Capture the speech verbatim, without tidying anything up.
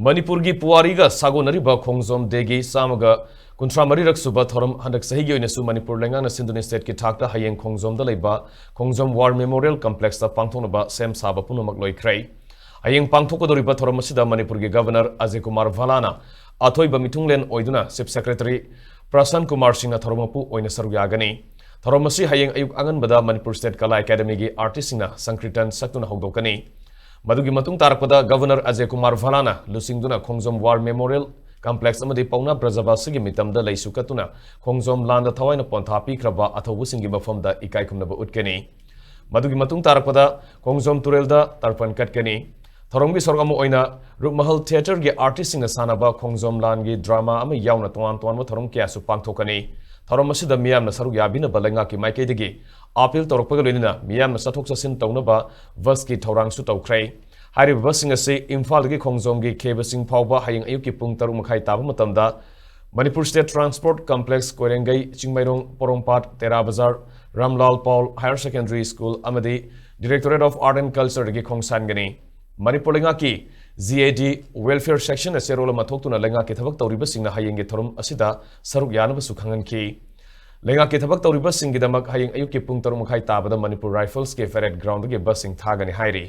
ꯃꯅꯤꯄꯨꯔꯒꯤ ꯄꯨꯋꯥꯔꯤꯒ ꯁꯥꯒꯣꯟꯅꯔꯤꯕ ꯈꯣꯡꯖꯣꯝ ꯗꯦꯒꯤ ꯆꯥꯝꯃꯒ ꯀꯨꯟꯊ꯭ꯔꯥ ꯃꯔꯤꯔꯛ ꯁꯨꯕ ꯊꯧꯔꯝ ꯍꯟꯗꯛ ꯆꯍꯤꯒꯤ ꯑꯣꯏꯅꯁꯨ ꯃꯅꯤꯄꯨꯔ ꯂꯩꯉꯥꯛꯅ ꯁꯤꯟꯗꯨꯅ ꯁ꯭ꯇꯦꯠꯀꯤ ꯊꯥꯛꯇ ꯍꯌꯦꯡ ꯈꯣꯡꯖꯣꯝꯗ ꯂꯩꯕ ꯈꯣꯡꯖꯣꯝ ꯋꯥꯔ ꯃꯦꯃꯣꯔꯤꯌꯦꯜ ꯀꯝꯄ꯭ꯂꯦꯛꯁꯇ ꯄꯥꯡꯊꯣꯛꯅꯕ ꯁꯦꯝ ꯁꯥꯕ ꯄꯨꯝꯅꯃꯛ ꯂꯣꯏꯈ꯭ꯔꯦ꯫ ꯍꯌꯦꯡ ꯄꯥꯡꯊꯣꯛꯀꯗꯧꯔꯤꯕ ꯊꯧꯔꯝ ꯑꯁꯤꯗ ꯃꯅꯤꯄꯨꯔꯒꯤ ꯒꯚꯔꯅꯔ ꯑꯖꯌ ꯀꯨꯃꯥꯔ ꯚꯥꯂꯥꯅ ꯑꯊꯣꯏꯕ ꯃꯤꯊꯨꯡꯂꯦꯟ ꯑꯣꯏꯗꯨꯅ ꯆꯤꯐ ꯁꯦꯀ꯭ꯔꯦꯇꯔꯤ ꯄ꯭ꯔꯁꯥꯟ ꯀꯨꯃꯥꯔ ꯁꯤꯡꯅ ꯊꯧꯔꯝ ꯃꯄꯨ ꯑꯣꯏꯅ ꯁꯔꯨꯛ ꯌꯥꯒꯅꯤ꯫ ꯊꯧꯔꯝ ꯑꯁꯤ ꯍꯌꯦꯡ ꯑꯌꯨꯛ ꯑꯉꯟꯕꯗ ꯃꯅꯤꯄꯨꯔ ꯁ꯭ꯇꯦꯠ ꯀꯂꯥ ꯑꯦꯀꯥꯗꯃꯤꯒꯤ ꯑꯥꯔꯇꯤꯁꯁꯤꯡꯅ ꯁꯪꯀ꯭ꯔꯤꯇꯟ ꯁꯛꯇꯨꯅ ꯍꯧꯗꯣꯛꯀꯅꯤ꯫ ꯃꯗꯨꯒꯤ ꯃꯇꯨꯡ ꯇꯥꯔꯛꯄꯗ ꯒꯚꯔꯅꯔ ꯑꯖꯌ ꯀꯨꯃꯥꯔ ꯚꯥꯂꯥꯅ ꯂꯨꯆꯤꯡꯗꯨꯅ ꯈꯣꯡꯖꯣꯝ ꯋꯥꯔ ꯃꯦꯃꯣꯔꯤꯌꯦꯜ ꯀꯝꯄ꯭ꯂꯦꯛꯁ ꯑꯃꯗꯤ ꯄꯥꯎꯅꯥ ꯕ꯭ꯔꯖꯕꯥꯁꯤꯒꯤ ꯃꯤꯇꯝꯗ ꯂꯩꯁꯨ ꯀꯠꯇꯨꯅ ꯈꯣꯡꯖꯣꯝ ꯂꯥꯟꯗ ꯊꯋꯥꯏꯅ ꯄꯣꯟꯊꯥ ꯄꯤꯈ꯭ꯔꯕ ꯑꯊꯧꯕꯁꯤꯡꯒꯤ ꯃꯐꯝꯗ ꯏꯀꯥꯏ ꯈꯨꯝꯅꯕ ꯎꯠꯀꯅꯤ꯫ ꯃꯗꯨꯒꯤ ꯃꯇꯨꯡ ꯇꯥꯔꯛꯄꯗ ꯈꯣꯡꯖꯣꯝ ꯇꯨꯔꯦꯜꯗ ꯇꯔꯄꯟ ꯀꯠꯀꯅꯤ꯫ ꯊꯧꯔꯝꯒꯤ ꯁꯔꯨꯛ ꯑꯃ ꯑꯣꯏꯅ ꯔꯨꯞꯃꯍꯜ ꯊꯤꯌꯦꯇꯔꯒꯤ ꯑꯥꯔꯇꯤꯁꯁꯤꯡꯅ ꯁꯥꯟꯅꯕ ꯈꯣꯡꯖꯣꯝ ꯂꯥꯟꯒꯤ ꯗ꯭ꯔꯥꯃꯥ ꯑꯃ ꯌꯥꯎꯅ ꯇꯣꯉꯥꯟ ꯇꯣꯉꯥꯟꯕ ꯊꯧꯔꯝ ꯀꯌꯥꯁꯨ ꯄꯥꯡꯊꯣꯛꯀꯅꯤ꯫ ꯊꯧꯔꯝ ꯑꯁꯤꯗ ꯃꯤꯌꯥꯝꯅ ꯁꯔꯨꯛ ꯌꯥꯕꯤꯅꯕ ꯂꯩꯉꯥꯛꯀꯤ ꯃꯥꯏꯀꯩꯗꯒꯤ ꯑꯥꯄꯤꯜ ꯇꯧꯔꯛꯄꯒ ꯂꯣꯏꯅꯅ ꯃꯤꯌꯥꯝꯅ ꯆꯠꯊꯣꯛ ꯆꯠꯁꯤꯟ ꯇꯧꯅꯕ ꯕꯁꯀꯤ ꯊꯧꯔꯥꯡꯁꯨ ꯇꯧꯈ꯭ꯔꯦ꯫ ꯍꯥꯏꯔꯤꯕ ꯕꯁꯁꯤꯡ ꯑꯁꯤ ꯏꯝꯐꯥꯜꯗꯒꯤ ꯈꯣꯡꯖꯣꯝꯒꯤ ꯈꯦꯕꯁꯤꯡ ꯐꯥꯎꯕ ꯍꯌꯦꯡ ꯑꯌꯨꯛꯀꯤ ꯄꯨꯡ ꯇꯔꯨꯛ ꯃꯈꯥꯏ ꯇꯥꯕ ꯃꯇꯝꯗ Manipur state transport complex, Koirengei, Chingmeirong, Porompat, Tera Bazar, Ramlal Paul higher secondary school ꯑꯃꯗꯤ ꯗꯤꯔꯦꯛꯇꯣꯔꯦꯠ ꯑꯣꯐ ꯑꯥꯔꯠ ꯑꯦꯟ ꯀꯜꯆꯔꯗꯒꯤ ꯈꯣꯡꯁꯥꯟꯒꯅꯤ꯫ ꯃꯅꯤꯄꯨꯔ ꯂꯩꯉꯥꯛꯀꯤ ꯖꯤ ꯑꯦ ꯗꯤ ꯋꯦꯜꯐꯤꯌꯔ ꯁꯦꯛꯁꯟꯅ ꯆꯦꯔꯣꯜ ꯑꯃ ꯊꯣꯛꯇꯨꯅ ꯂꯩꯉꯥꯛꯀꯤ ꯊꯕꯛ ꯇꯧꯔꯤꯕꯁꯤꯡꯅ ꯍꯌꯦꯡꯒꯤ ꯊꯧꯔꯝ ꯑꯁꯤꯗ ꯁꯔꯨꯛ ꯌꯥꯅꯕꯁꯨ ꯈꯪꯍꯟꯈꯤ꯫ ꯂꯩꯉꯥꯛꯀꯤ ꯊꯕꯛ ꯇꯧꯔꯤꯕꯁꯤꯡꯒꯤꯗꯃꯛ ꯍꯌꯦꯡ ꯑꯌꯨꯛꯀꯤ ꯄꯨꯡ ꯇꯔꯨꯛ ꯃꯈꯥꯏ ꯇꯥꯕꯗ ꯃꯅꯤꯄꯨꯔ ꯔꯥꯏꯐꯜꯁꯀꯤ ꯄꯦꯔꯦꯗ ꯒ꯭ꯔꯥꯎꯟꯗꯒꯤ ꯕꯁꯁꯤꯡ ꯊꯥꯒꯅꯤ ꯍꯥꯏꯔꯤ꯫